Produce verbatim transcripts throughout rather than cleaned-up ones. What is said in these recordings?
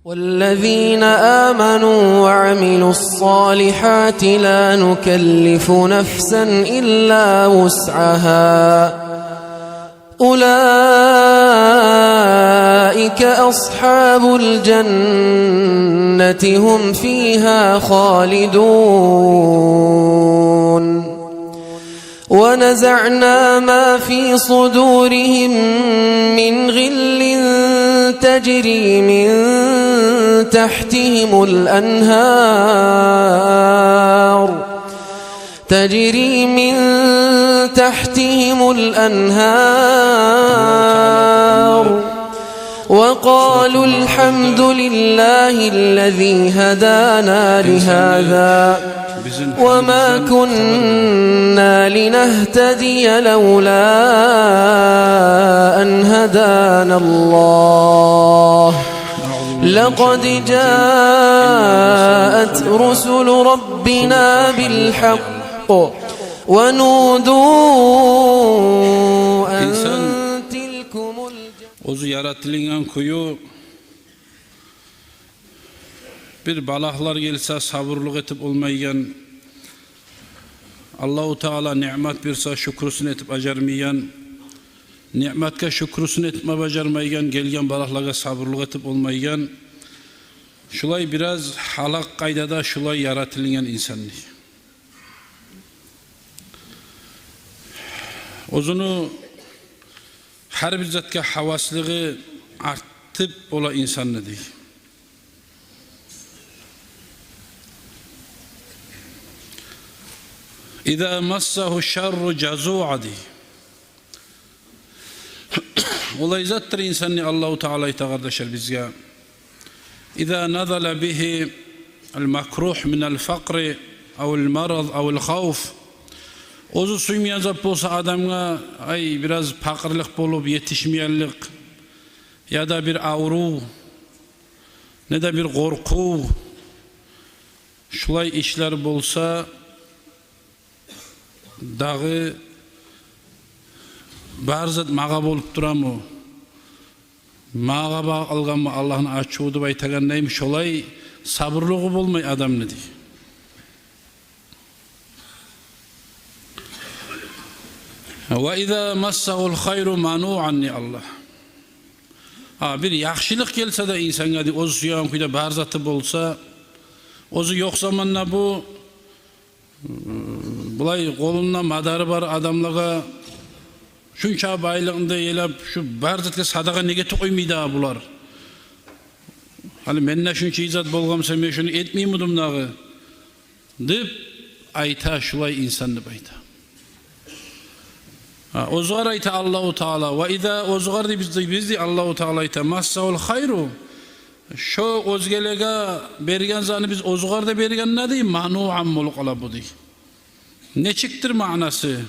والذين آمنوا وعملوا الصالحات لا نكلف نفسا إلا وسعها أولئك أصحاب الجنة هم فيها خالدون. ونزعنا ما في صدورهم من غل تجري من تحتهم الأنهار، تجري من تحتهم الأنهار، وقالوا الحمد لله الذي هدانا لهذا وما كنا لنهتدي لولا أن هدانا الله لقد جاءت رسل ربنا بالحق ونودوا أن تلكم الجنة. Оьзю яратылынгъан кюю бир балагьлар гелсе, сабурлукъ этип болмайгъан, Аллагьу Таала ниъмат берсе, шюкрюсюн этип бажармайгъан, ниъматгъа шюкрюсюн этме бажармайгъан, гелген балагьлагъа сабурлукъ этип болмайгъан, шулай бираз гьалак къайдада шулай яратылынгъан инсан дей. Оьзюню гьар бир затгъа гьаваслыгъы артып бола инсанны дей. إذا مسه الشر جزوعا дей. Олай затдыр инсанны, Аллагьу Таала айта, къардашлар, бизге: إذا نزل به المكروه من الفقر أو المرض أو الخوف. Оьзю сюймейген зат болса адамгъа, ай, бираз пакъырлыкъ болуп, етишмейгенлик, яда бир аврув, неда бир къоркъув, шулай ишлер болса, дагъы бар зат магъа болуп турамы, магъа багъып къалгъанмы Аллагьны ачуву деп айтагъандаймы, шолай сабурлугъу болмай адамны дей. وإذا مسه الخير منوعا дей Аллагь. А бир яхшылыкъ гелсе де инсангъа дей, оьзю сюеген кюйде бар заты болса, оьзю ёкъ заманда бу булай къолунда мадары бар адамлагъа шунча байлыгъын да елеп, шу бар затгъа садагъа неге этип къоймай дагъы булар? Гьали менде шунча зат болгъан буса, мен шуну этмеймидим дагъы деп айта, шулай инсан деп айта. Гьа, оьзюгер айта Аллагьу Таала, وإذا, оьзюгер дей, биз дей, биз дей, Аллагьу Таала айта, مسه الخير, шо оьзгелеге берген затны биз оьзюгер де бергенде дей, منوعا болуп къала бу дей. Нечикдир маънасы?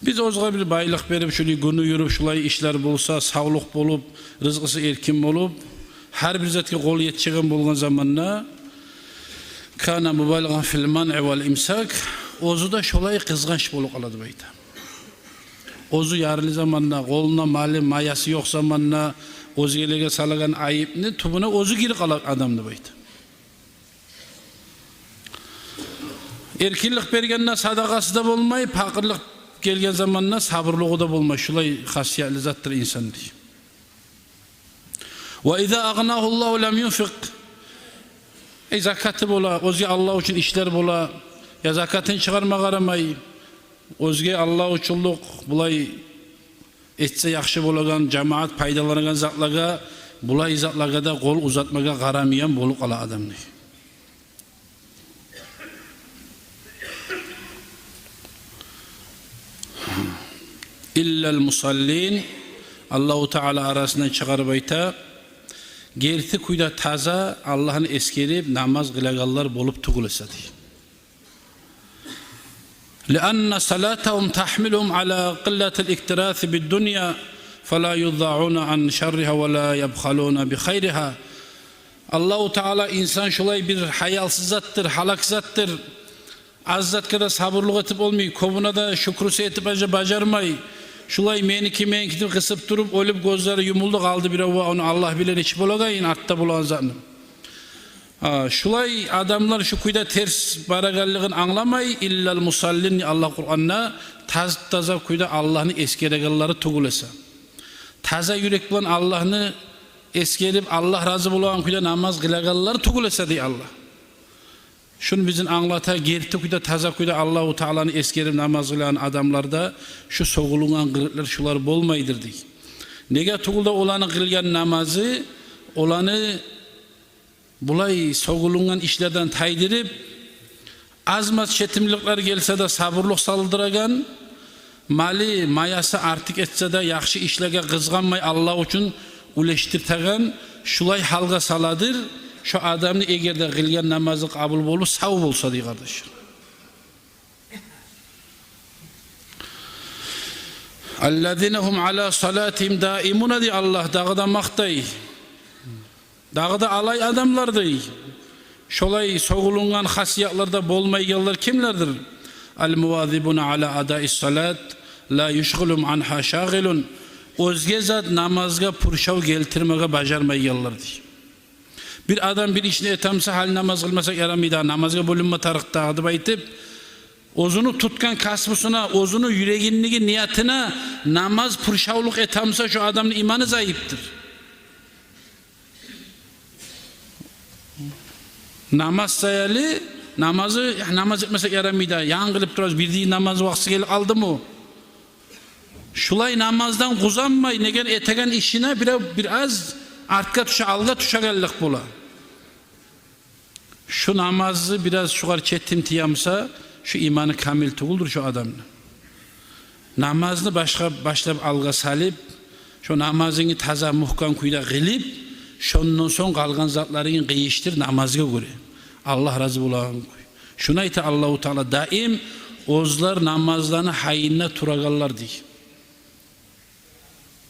Биз оьзюгер бир байлыкъ берип, шулай гюню юрюп, шулай ишлер болса, савлукъ болуп, рызкъысы эркин болуп, гьар бир затгъа къол етишеген болгъан заманда, كان مبالغا في المنع والإمساك, оьзю де шолай къызгъанч болуп къала деп айта. Оьзю ярлы заманда, къолунда малы, маясы ёкъ заманда, оьзгелеге салагъан айыпны тюбюне оьзю гирип къала адам деп айта. Эркинлик бергенде садагъасы да болмай, пакъырлыкъ гелген заманда сабурлугъу да болмай, шулай хасиятлы затдыр инсан дей. وإذا أغناه الله لم ينفق. Эй, закаты бола, оьзге Аллагь учун ишлер бола, я закатын чыгъарма къарамай, оьзге Аллагь учунлукъ булай этсе яхшы болагъан, жамагьат пайдаланагъан затлагъа, булай затлагъа да къол узатмагъа къарамайгъан болуп къала адам дей. إلا المصلين, Аллагьу Таала арасындан чыгъарып айта, герти кюйде таза Аллагьны эсгерип намаз къылагъанлар болуп тюгюл эсе дей. لأن صلاتهم تحملهم على قلة الاكتراث بالدنيا فلا يضاعون عن شرها ولا يبخلون بخيرها. Аллагьу Таала, инсан шулай бир гьаялсыз затдыр, гьалак затдыр. Аз затгъа да сабурлукъ этип болмай, кёбюне де шюкрюсю этип бажа-, бажармай. Шулай меники, меники деп къысып туруп, оьлюп, гёзлери юмулду, къалды бирев, ва ону Аллагь биле нечик болагъанын, артда болагъан затны. А, шулай адамлар шу кюйде терс барагъанлыгъын англамай, «Иллал мусаллин», Аллагь Къуранда, таз-таза кюйде Аллагьны эсгерегенлери тюгюл эсе. Таза юрек булан Аллагьны эсгерип, Аллагь рази болагъан кюйде намаз къылагъанлар тюгюл эсе, дей Аллагь. Шуну бизин англата, герти кюйде, таза кюйде Аллагьу Тааланы эсгерип намаз къылагъан адамларда шу согъулунгъан къылыкълар шулар болмайдыр, дей. Неге тюгюл де оланы къылгъан намазы оланы булай согъулунгъан ишлерден тайдырып, аз-маз четимликлер гелсе де сабурлукъ салдырагъан, малы, маясы артыкъ этсе де яхшы ишлеге къызгъанмай Аллагь учун уьлешдиртеген шулай гьалгъа саладыр шо адамны, эгер де къылгъан намазы къабул болуп сав болса, дей, къардашлар. «Аллазина гьум ала салатигьим даимуна», дей Аллагь, дагъы да макътай. Дагъы да алай адамлар, дей, шолай согъулунгъан хасиятларда болмайгъанлар кимлердир? «Ал-мувазибуна ала адаи салат, ла юшгъилугьум ангьа шагъилун». Оьзге зат намазгъа пуршав гелтирмеге бажармайгъанлар, дей. Бир адам бир ишни этемсе, гьали намаз къылмасакъ ярамай дагъы, намазгъа бёлюнме тарыкъ дагъы деп айтып, оьзюню тутгъан касбусуна, оьзюню юрегиндеги ниятына намаз пуршавлукъ этемсе, шо адамны иманы зайыпдыр. Намаз саялы, намазы, я, намаз этмесек ярамай да, янгылып турабыз, бирдагъы намаз вакътиси гелип къалдымы? Шулай намаздан къузанмай, неге этеген ишине бирев бир аз артгъа тюше, алгъа тюшегенлик бола. Шу намазы бир аз шугъар четим тиемсе, шу иманы камил тюгюлдюр шу адамны. Намазны башгъа, башлап алгъа салып, шо намазынгны таза, мугькам кюйде къылып, шондан сонг къалгъан затларынгны къыйышдыр намазгъа гёре, Аллагь рази болагъан кюй. Шуну айта Аллагьу Таала, даим оьзлер намазланы гьайында турагъанлар, дей.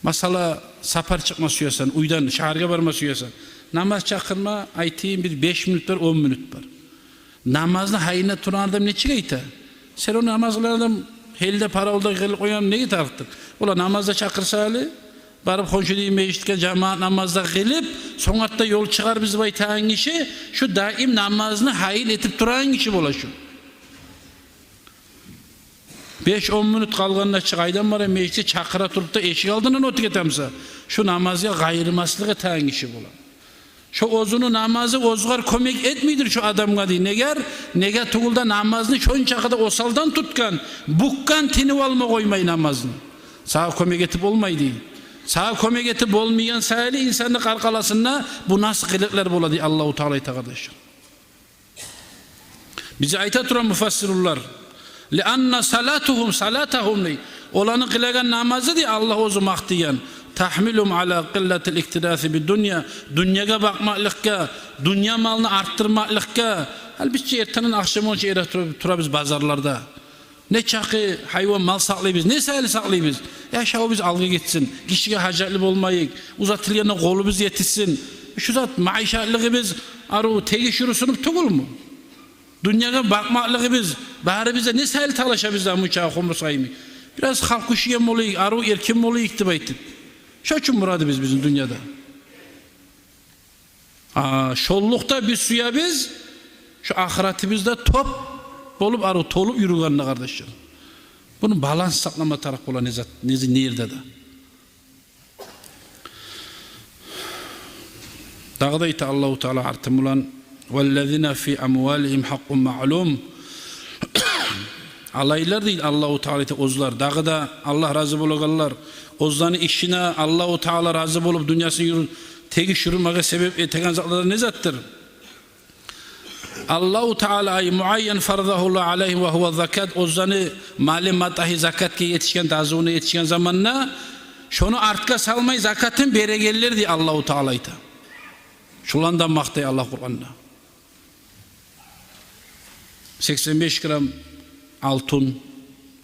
Масала, сапар чыкъма сюесен, уьйден шагьаргъа барма сюесен. Намаз чакъырма, айтайым, бир беш минут бар, он минут бар. Намазны гьайында турагъан адам нечик айта? Сен о намаз къылагъан адам гьелде, паравулда къылып къоягъан неге тарыкъдыр? Олар намазда чакъырса гьали, барып хоншудагъы межитге жамаат намазда къылып, сонг артда ёл чыгъарбыз деп айтагъан гиши, шу даим намазны гьайын этип турагъан гиши бола шу. Беш-он минут къалгъанда чы-, къайдан бара межитге, чакъыра туруп да эшик алдындан оьтюп гетемсе, шу намазгъа къайырмаслыкъ этеген гиши бола. Шо оьзюню намазы оьзюгер кёмек этмейдир шо адамгъа, дей. Негер, неге тюгюл де намазны шончакъы да осалдан тутгъан, букъгъан, тынып алма къоймай намазны. Сагъа кёмек этип болмай, дей. Сагъа кёмек этип болмайгъан саялы инсанны къаркъарасында бу нас къылыкълар бола, дей, Аллагьу Таала айта, къардашлар. Бизге айта тура муфассирлер: «Лианна салатугьум, салатагьум», дей. Оланы къылагъан намазы, дей, Аллагь оьзю макътайгъан. «Тагьмилугьум ала къиллатил иктираси биддунья». Дюньягъа бакъмакълыкъгъа, дюнья малны артдырмакълыкъгъа. Гьали биз чи эртенден ахшам болгъунча эретура-, турабыз базарларда. Нечакъы гьайван мал сакълайбыз, не саялы сакълайбыз? Яшавубуз алгъа гетсин, гишиге гьажатлы болмайыкъ, узатылгъанда къолубуз етишсин. Шу зат, майишатлыгъыбыз арив тегиш юрюсюнюп тюгюлмю? Дюньягъа бакъмакълыгъыбыз, барыбыз да не саялы талашабыз да мунча хомурсаймы? Бираз халкъ гюшейген болайыкъ, арив эркин болайыкъ деп айтып. Шо учун мурадыбыз бизин дюньяда. А, шоллукъда биз сюебиз, шо ахыратыбыз да топ болуп, арив толуп юрюгенни, къардашлар. Буну баланс сакълама тарыкъ бола, не зат, не, не ерде де. Дагъы да айта Аллагьу Таала артын булан: «Валлазина фи амвалигьим гьакъкъун маълум». Алайлар, дей Аллагьу Таала, айта, оьзлер, дагъы да Аллагь рази болагъанлар, оьзлени ишине Аллагьу Таала рази болуп, дюньясын юрю-, тегиш юрюмеге себеп этеген затлар не затдыр? Аллагьу Таала, ай муайян фаразагьуллагьу алайгьим ва гьува закат, оьзлени малы-матагьы закатгъа етишген, дазуна етишген заманда, шону артгъа салмай закатын берегенлер, дей Аллагьу Таала, айта. Шоланы да макътай Аллагь Къуранда. Сексен беш грамм алтын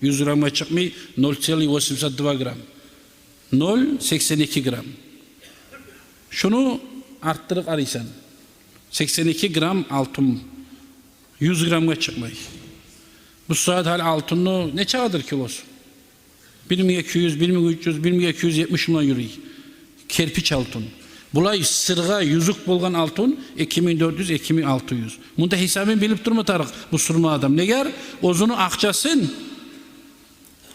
юз граммгъа чыкъмай, ноль целых восемьдесят два грамм. Ноль сексен эки грамм. Шуну артдырып къарайсан. Сексен эки грамм алтын юз граммгъа чыкъмай. Бу сагьат гьали алтынны нечакъыдыр килосу? Бир минг эки юз, бир минг уьч юз, бир минг эки юз етмиш булан юрюй. Керпич алтын. Булай сыргъа, юзюк болгъан алтын эки минг дёрт юз, эки минг алты юз. Мунда гьисабын билип турма тарыкъ бусурман адам. Негер? Оьзюню акъчасын,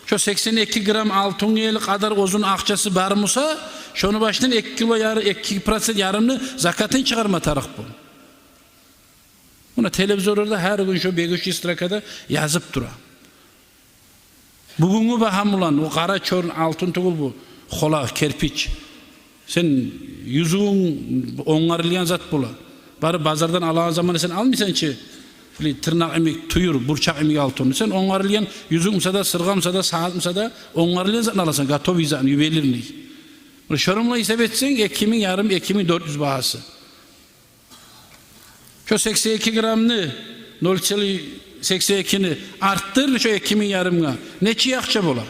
шо сексен эки грамм алтынгъа гелир къадар оьзюню акъчасы бар буса, шону башындан эки кило яр-, эки процент ярымны закатын чыгъарма тарыкъ бу. Муна телевизорларда гьар гюн шо бегущий строкада язып тура. Бугюнгю багьам булан, о къара чёрн алтын тюгюл бу, хола, керпич. Сен юзюгюнг онгарылгъан зат бола. Барып базардан алагъан заманда сен алмайсан чы, били, тырнакъ йимик, тюйюр, бурчакъ йимик алтын. Сен онгарылгъан юзюк буса да, сыргъа буса да, сагьат буса да, онгарылгъан затны аласан, готовый затны, ювелирный. Муна шону булан гьисап этсенг, эки минг ярым, эки минг дёрт юз багьасы. Шо сексен эки граммны, ноль целых сексен экини артдыр шо эки минг ярымгъа. Нече акъча бола?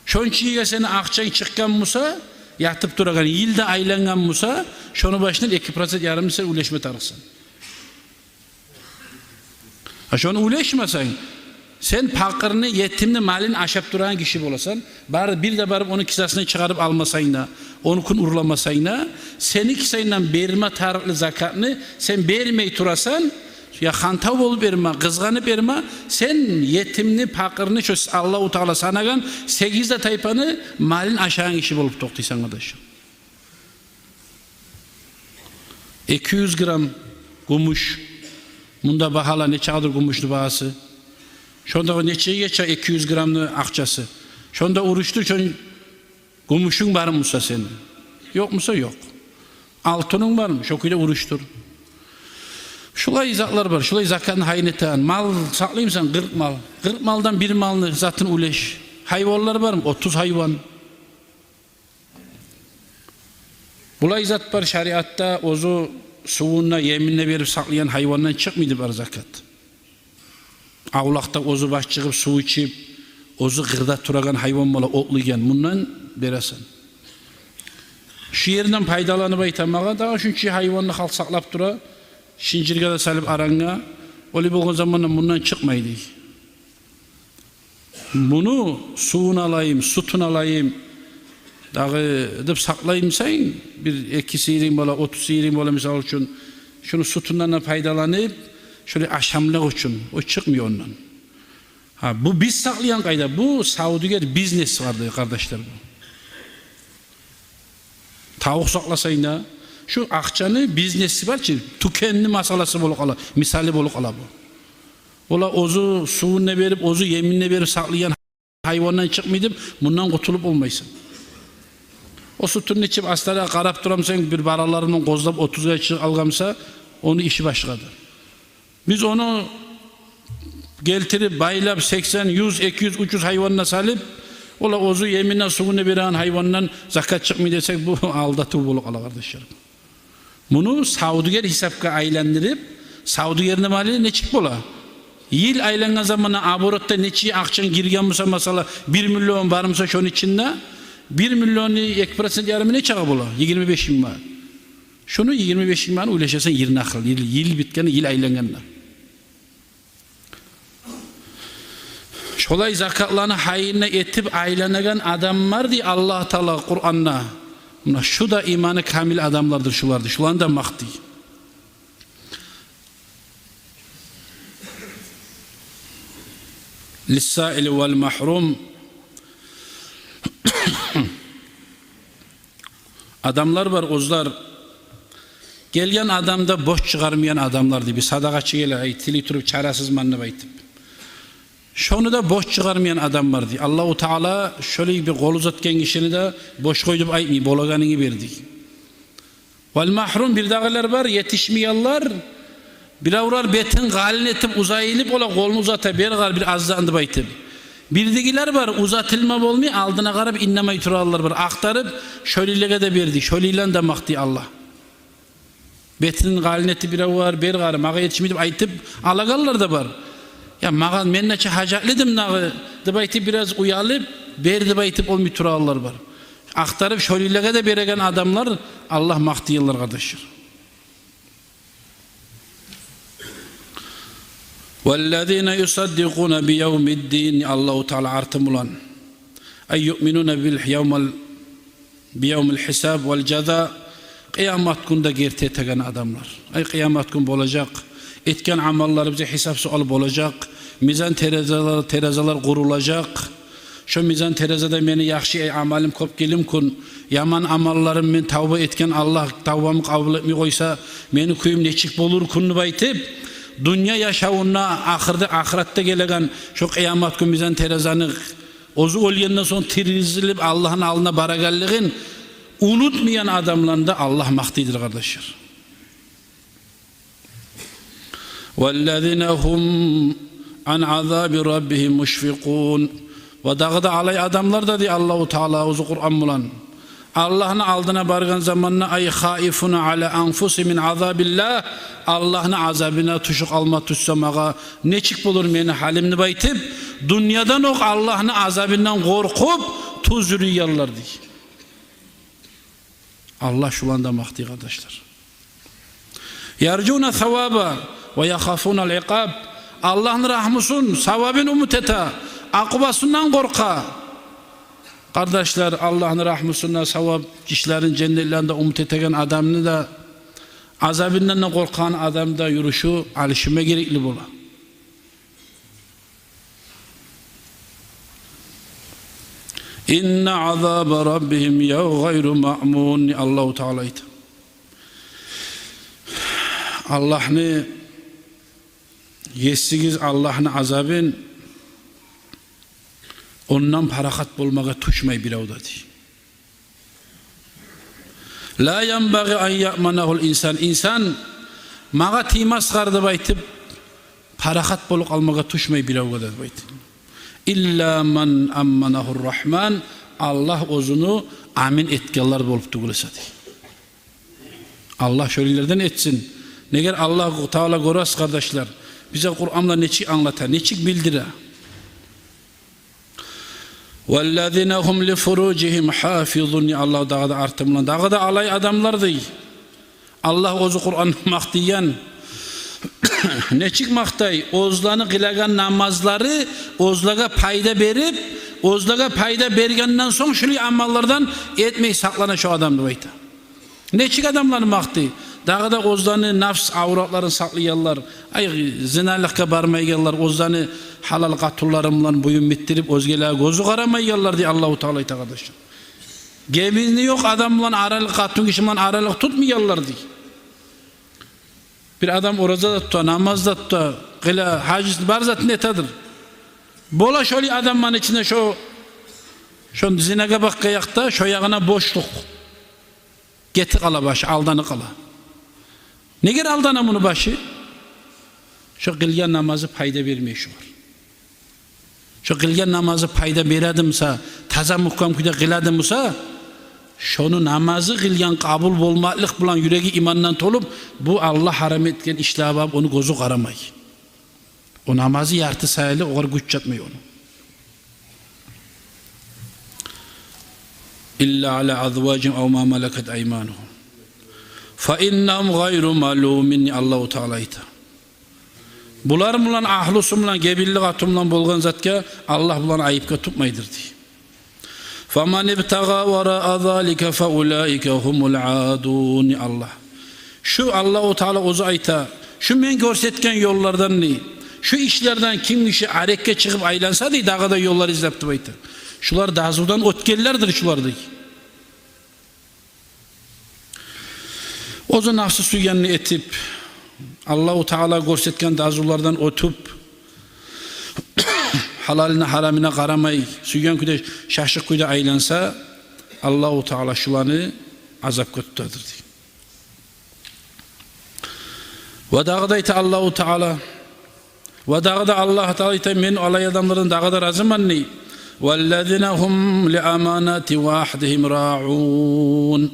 Шончу ерге сени акъчанг чыкъгъан буса, ятып турагъан, йыл да айлангъан буса, шону башындан эки процент ярымны сен уьлешме тарыкъсан. А шону уьлешмесенг, сен пакъырны, етимни малын ашап турагъан гиши боласан. Бары бир де барып ону кисасындан чыгъарып алмасанг да, онукюн урламасанг да, сени кисангдан берме тарыкълы закатны сен бермей турасан, я хантав болуп берме, къызгъанып берме, сен етимни, пакъырны, шо Аллагьу Таала санагъан сегиз де тайпаны малын ашагъан гиши болуп токътайсан, къардашым. Эки юз грамм гюмюш. Мунда багьала нечакъыдыр гюмюшню багьасы? Шонда нечеге чыгъа эки юз граммны акъчасы? Шонда урушдур, шон гюмюшюнг бармы буса сени? Ёкъ буса, ёкъ. Алтынынг бармы? Шо кюйде урушдур. Шулай затлар бар, шулай закатны гьайын этеген. Мал сакълаймысан, къыркъ мал. Къыркъ малдан бир малны затын уьлеш. Гьайванлар бармы? Отуз гьайван. Булай зат бар шариатда, оьзю сувун да, емин де берип сакълайгъан гьайвандан чыкъмайды бар закат. Авлакъда оьзю баш чыгъып, сув ичип, оьзю къырда турагъан гьайван бола, отлайгъан, мундан бересен. Шу ерден пайдаланып айтамагъа, дагъы шунча гьайванны халкъ сакълап тура, шинжирге де салып арангъа, олай болгъан заманда мундан чыкъмайды. Муну сувун алайым, сютюн алайым, дагъы деп сакълаймысан, бир-эки сыйырынг бола, отуз сыйырынг бола, мисал учун, шуну сютюнден де пайдаланып, шолай ашамлыкъ учун, о чыкъмай ондан. Гьа, бу биз сакълайгъан къайда, бу савдюгер, бизнес барды, къардашлар, бу. Тавукъ сакъласанг да, шу акъчаны бизнеси бар чы, тюкенни масъаласы болуп къала, мисалы болуп къала бу. Ола оьзю сувун да берип, оьзю емин де берип сакълайгъан гьайвандан чыкъмай деп, мундан къутулуп болмайсан. О сютюнню ичип, астаракъ къарап турамсан, бир балаларындан къозлап отузгъа чыгъып алгъан буса, ону иши башгъадыр. Биз ону гелтирип, байлап, сексен, юз, эки юз, уьч юз гьайванына салып, ола оьзю емин де, сувун да береген гьайвандан закат чыкъмай десек, бу алдатыв болуп къала, къардашлар. Муну савдюгер гьисапгъа айландырып, савдюгерни малы нечик бола? Йыл айлангъан заманда оборотда нече акъчанг гирген буса, масала, бир миллион бар буса, шону ичинде бир миллионну эки процент ярымы нечакъы бола? Йигирма беш минг манат. Шуну йигирма беш минг манатны уьлешесен йырнакъыл, йыл, йыл битгенде, йыл айлангъанда. Шолай закатланы гьайын этип айланагъан адамлар, дей Аллагь Таала Къуранда, муна шу да иманы камил адамлардыр шулар, дей, шуланы да макътай. Лиссаили вал магьрум. Адамлар бар, оьзлер гелген адамда бош чыгъармайгъан адамлар, дей, бир садагъачы геле, ай, тилей туруп, чарасызман деп айтып. Шону да бош чыгъармайгъан адамлар, дей. Аллагьу Таала шолай бир къол узатгъан гишини де бош къой деп айтмай, болагъанынгны бер, дей. Вал магьрум, бирдагъылар бар, етишмейгенлер, биревлер бетин къалын этип, узайылып, ола къолун узата, бер гьар бир аз затны деп айтып. Бирдагъылар бар, узатылма болмай, алдына къарап иннемей турагъанлар бар. Ахтарып, шолайларгъа да бер, дей, шолайланы да макътай Аллагь. Бетин къалын этип биревлер, бер гьар, магъа етишмей деп айтып алагъанлар да бар. Я, магъа, мен нече гьажатлы эдим дагъы деп айтып, бираз уялып, бер деп айтып болмай турагъанлар бар. Ахтарып, шолайларгъа да береген адамлар Аллагь макътайгъанлар, къардашлар. والذين يصدقون بيوم الدين, Аллагьу Таала арты булан, أي يؤمنون باليوم, بيوم الحساب والجزاء, къыямат гюнде герти этеген адамлар. Ай, къыямат гюн болажакъ, этген амалларыбызгъа гьисап-суал болажакъ, мизан терезалар, терезалар къурулажакъ. Шо мизан терезеде мени яхшы амалым кёп гелмекин, яман амалларым, мен тавба этген, Аллагь тавбамны къабул этмей къойса, мени кююм нечик болурмукъун деп айтып, дюнья яшавунда, ахырда, ахыратда гелеген шо къыямат гюн мизан терезаны, оьзю оьлгенден сонг тиргизилип Аллагьны алдына барагъанлыгъын унутмайгъан адамланы да Аллагь макътайдыр, къардашлар. والذين هم عن عذاب ربهم مشفقون. Ва дагъы да алай адамлар да, дей Аллагьу Таала оьзю Къуран булан, Аллагьны алдына баргъан заманда, أي خائفون على أنفسهم من عذاب الله, Аллагьны азабына тюшюп къалма тюшсе магъа, нечик болур мени гьалым деп айтып, дюньядан окъ Аллагьны азабындан къоркъуп тюз юрюйгенлер, дей. Аллагь шуланы да макътай, къардашлар. يرجون الثواب ويخافون العقاب. Аллагьны рагьмусун, савабын умут эте, акъубасындан къоркъа. Къардашлар, Аллагьны рагьмусун да, савап ишлерин, женнетлерин де умут этеген адамны да, азабындан да къоркъагъан адамны да юрюшю алышынма герекли бола. إن عذاب ربهم غير مأمون, Аллагьу Таала айта. Аллагьны, есигиз Аллагьны азабын, ондан парахат болмагъа тюшмей бирев де, дей. لا ينبغي أن يأمنه الإنسان. Инсан магъа тиймесгъар деп айтып, парахат болуп къалмагъа тюшмей биревге де, деп айта. إلا من أمنه الرحمن. Аллагь оьзюню амин этгенлер болуп тюгюл эсе, дей. Аллагь шолайлардан этсин. Негер Аллагьу Таала, гёресиз, къардашлар, бизге Къуранда нечик англата, нечик билдире. والذين هم لفروجهم حافظون. Аллагь дагъы да арты булан, дагъы да алай адамлар, дей. Аллагь оьзю Къуранда макътайгъан. Нечик макътай? Оьзлени къылагъан намазлары оьзлеге пайда берип, оьзлеге пайда бергенден сонг шулай амаллардан этмей сакълана шо адам, деп айта. Нечик адамланы макътай? Дагъы да оьзлени напс авратларын сакълайгъанлар, ай, зиналыкъгъа бармайгъанлар, оьзлени гьалал къатынлары булан буюн битдирип, оьзгелеге гёзю къарамайгъанлар, дей Аллагьу Таала айта, къардашлар. Гебини ёкъ адам булан аралыкъ, къатынгиши булан аралыкъ тутмайгъанлар, дей. Бир адам ораза да тута, намаз да тута, къыла, гьажысын, бар затын этедир. Бола шолай адамланы ичинде шо, шо зинагъа бакъгъан якъда, шо ягъына бошлукъ. Гетип къала башы, алданып къала. Негер алдана муну башы? Шо къылгъан намазы пайда бермей шогъар. Шо къылгъан намазы пайда береди буса, таза, мугькам кюйде къыладымы буса, шону намазы къылгъан къабул болмакълыкъ булан, юреги имандан толуп, бу Аллагь гьарам этген ишлеге багъып ону гёзю къарамай. О намазы ярты саялы огъар гюч чатмай ону. إلا على أزواجهم أو ما ملكت أيمانهم فإنهم غير ملومين, Аллагьу Таала айта. Булар булан, агьлюсю булан, гебинли къатын булан болгъан затгъа Аллагь буланы айыпгъа тутмайдыр, дей. فمن ابتغى وراء ذلك فأولئك هم العادون. Аллагь, шу Аллагьу Таала оьзю айта, шу мен гёрсетген ёллардан, дей, шу ишлерден ким гиши арекге чыгъып айланса, дей, дагъы да ёллар излеп деп айта, шулар дазувдан оьтгенлердир шулар, дей. Оьзю напсы сюйгенни этип, Аллагьу Таала гёрсетген дазулардан оьтюп, гьалалына, гьарамына къарамай, сюйген кюйде, шашыкъ кюйде айланса, Аллагьу Таала шуланы азапгъа тутадыр, дей. Ва дагъы да айта Аллагьу Таала, ва дагъы да Аллагьу Таала айта: «Мен олай адамлардан дагъы да разиман», — дей. «والذين هم لأماناتهم وعهدهم راعون».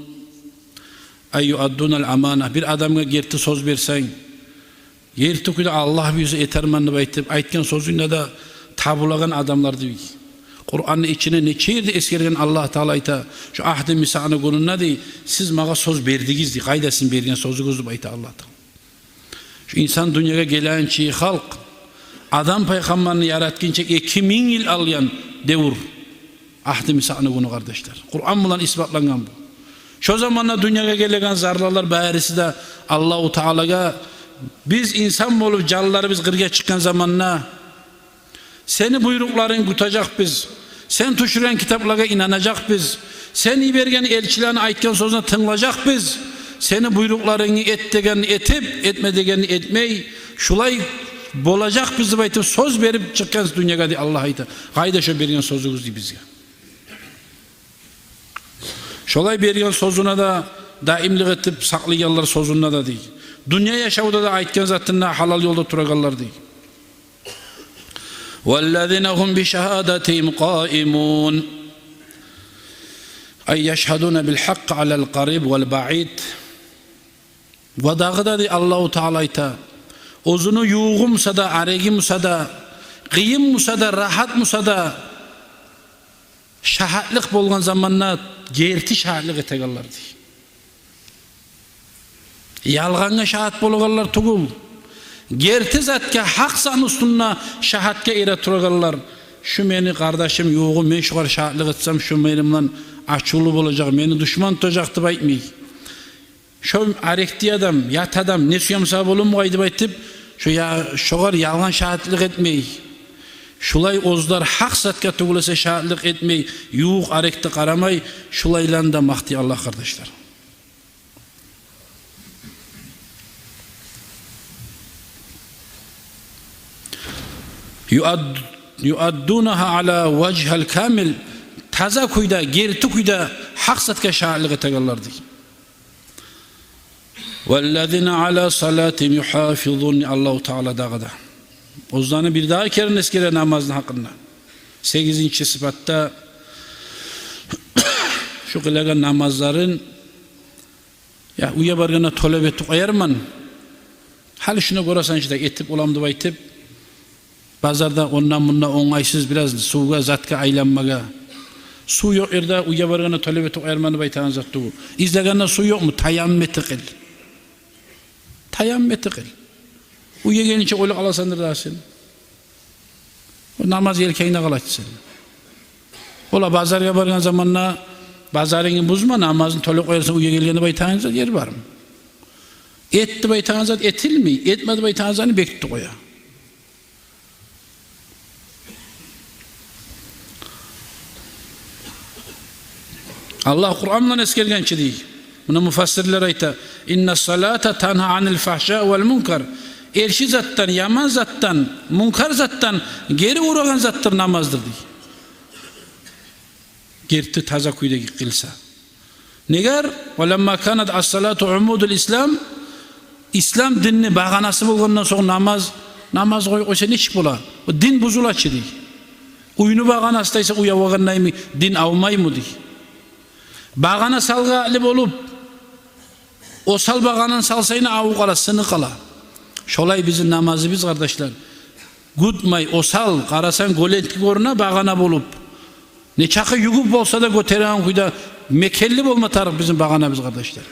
أي يؤدون الأمانة. Бир адамгъа герти сёз берсенг, герти кюйде Аллагь буюрса этермен деп айтып, айтгъан сёзюнде де табулагъан адамлар, дей. Къуранны ичинде нече ерде эсгерген Аллагь Таала, айта, шу агьди мисакъны гюнюнде, дей, сиз магъа сёз бердигиз, дей, къайда сизин берген сёзюгюз деп айта Аллагь Таала. Шу инсан дюньягъа гелгинче халкъ, Адам пайхаммарны яратгъынча эки минг йыл алгъан девюр. Агьди мисакъны гюню, къардашлар. Къуран булан исбатлангъан бу. Шо заманда дюньягъа гелеген зарлалар барысы да Аллагьу Таалагъа, биз инсан болуп, жанларыбыз къыргъа чыкъгъан заманда, сени буйрукъларынгны тутажакъбыз, сен тюшюрген китаплагъа инанажакъбыз, сен йиберген элчилени айтгъан сёзюне тынглажакъбыз, сени буйрукъларынгны эт дегенни этип, этме дегенни этмей, шулай болажакъбыз деп айтып, сёз берип чыкъгъансыз дюньягъа, дей, Аллагь айта. Къайда шо берген сёзюгюз, дей, бизге? Шолай берген сёзюне де даимлик этип сакълайгъанлар сёзюн де, дей. Дюнья яшавда да айтгъан затында гьалал ёлда турагъанлар, дей. والذين هم بشهاداتهم قائمون. أي يشهدون بالحق على القريب والبعيد. Ва дагъы да, дей, Аллагьу Таала айта, оьзюню ювугъу буса да, арегъи буса да, къыйын буса да, рагьат буса да, шагьатлыкъ болгъан заманда герти шагьатлыкъ этегенлер, дей. Ялгъангъа шагьат болагъанлар тюгюл, герти затгъа, гьакъ затны уьстюнде шагьатгъа эретурагъанлар. Шу мени къардашым, ювугъум, мен шогъар шагьатлыкъ этсем, шу мени булан ачувлу болажакъ, мени душман тутажакъ деп айтмай. Шо арекдей адам, ят адам, не сюе буса болур бугъай деп айтып, шо я-, шогъар ялгъан шагьатлыкъ этмей. Шулай оьзлер гьакъ затгъа тюгюл эсе шагьатлыкъ этмей, ювукъ-арекге къарамай, шулайланы да макътай Аллагь, къардашлар. يؤد-، يؤدونها على وجهها الكامل. Таза кюйде, герти кюйде гьакъ затгъа шагьатлыкъ этегенлер, дей. والذين على صلاتهم يحافظون. Аллагьу Таала дагъы да оьзлени бир дагъы керен эсгере намазны гьакъында. Сегизинчи сыпатда шу къылагъан намазларын, я, уьйге баргъанда тёлеп этип къоярман. Гьали шуну гёресен чи де, этип боламы деп айтып, базарда ондан-мундан онгайсыз бираз сувгъа, затгъа айланмагъа. Сув ёкъ ерде уьйге баргъанда тёлеп этип къоярман деп айтагъан зат тюгюл. Излегенде сув ёкъму? Таяммум этип къыл. Таяммум этип къыл. Уьйге гелгинче оьлюп къаласандыр дагъы сен. О намаз елкенгде къала чы сени. Ола базаргъа баргъан заманда базарынгны бузма, намазны тёлеп къоярсан, уьйге гелгенде деп айтагъан зат ер бармы? Эт деп айтагъан зат этилмей, этме деп айтагъан затны бекитип къоя. Аллагь Къуран булан эсгерген чи, дей. Муна муфассирлер айта: إن الصلاة تنهى عن الفحشاء والمنكر. Эрши затдан, яман затдан, мункар затдан гери урагъан затдыр намаздыр, дей. Герти, таза кюйде къылса. Негер? ولما كانت الصلاة عمود الإسلام. Ислам динни багъанасы болгъандан сонг намаз, намаз къоюп къойса нечик бола? О дин бузула чы, дей. Уьйню багъанасы тайса, уьй авагъандаймы, дин авмаймы, дей. Багъана салгъанлы болуп, осал багъананы салсанг, авуп къала, сынып къала. Шолай бизин намазыбыз, къардашлар. Гютмей, осал, къарасанг, гёлентки гёрюне багъана болуп. Нечакъы югюп болса да гётереген кюйде мекенли болма тарыкъ бизин багъанабыз, къардашлар,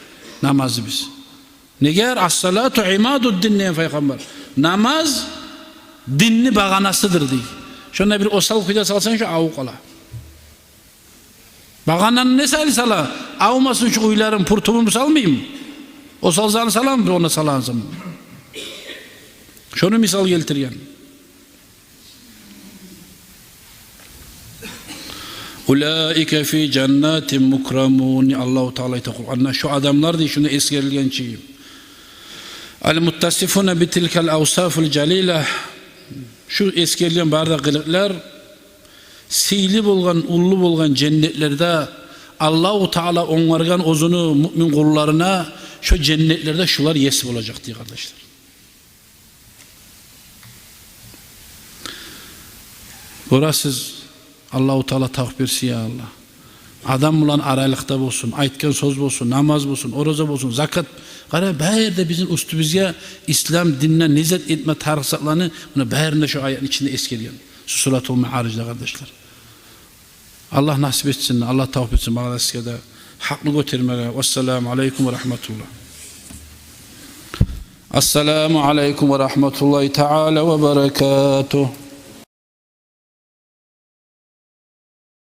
намазыбыз. Негер? الصلاة عماد الدين деген Пайхаммар. Намаз динни багъанасыдыр, дей. Шонда бир осал кюйде салсанг, шо авуп къала. Багъананы не саялы сала? Авмасын учун уьйлерин, пуртубун салмаймы? Осал затны саламы, ону салагъан заман? Шону мисал гелтирген. أولئك في جنات مكرمون. Аллагьу Таала айта Къуранда, шо адамлар, дей, шунда эсгерилген чи, المتصفون بتلك الأوصاف الجليلة. Шу эсгерилген бары да къылыкълар сыйлы болгъан, уллу болгъан женнетлерде, Аллагьу Таала онгаргъан оьзюню муъмин къулларына, шо женнетлерде шулар ес болажакъ, дей, къардашлар. Гёресиз, Аллагьу Таала тавпыкъ берсин, я Аллагь. Адам булан аралыкъда болсун, айтгъан сёз болсун, намаз болсун, ораза болсун, закат. Къара, бары да бизин уьстюбюзге ислам динде не зат этме тарыкъ затланы, муна, барын да шо аятны ичинде эсгерген. Суратул Маъарижде, къардашлар. Аллагь насип этсин, Аллагь тавпыкъ этсин магъа да, сизге де, гьакъны гётермеге. Вассаламу алейкум ва рагьматуллагь. Ассаламу алейкум ва рагьматуллагьи таала ва баракатугь.